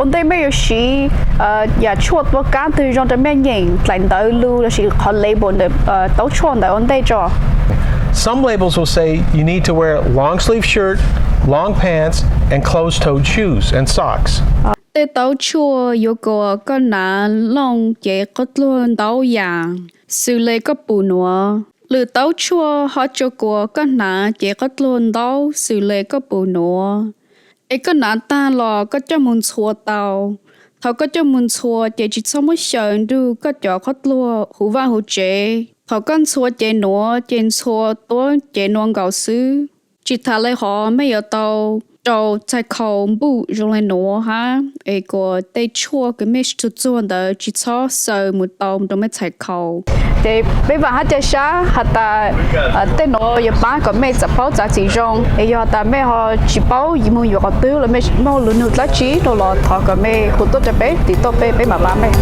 Ua ntej mej yuav siv yam tshuaj tua kab twg zoo rau mej nyeem dlaim ntawv lug lossis qhov label ntawm taub tshuaj ntawd ua ntej tso. Some labels will say you need to wear long sleeve shirt, long pants, and closed-toed shoes and socks. Tej taub tshuaj yuav kom koj hnav looj ces qhov dluag ntau yam xws le koj pum nuav. Lwm taub tshuaj ho tsuas kom koj hnav ces qhov dluag ntau xws le koj pum nuav. Es koj hnav taag los koj coj moog ntxhua tau. Thaus koj coj moog ntxhua ces tsis txhob muab xyaw nrug koj cov qhov dluag huv vaaj huv tsev. Thaus koj ntxhua cev nuav ces ntxhua tuab cev nuav nkaus xwb. Tsis tas le hov mej yuav tau rau txhais khau npuj zoo le nuav hab es kuas tej tshuaj kws mej tug txuag ntawd tsis txhob xaws mus tau rau mej txhais khau. Ces peb vaam hab ca sab has tas tej nuav yuav paab kom mej txawm paub txav txim zoo, es yog has tas mej ho tsis paub moog yuav qhov twg los mej muaj lug nug dlaab tsi rau los thov kom mej hu tuaj rau peb, tim tuaj peb, peb maam paab mej.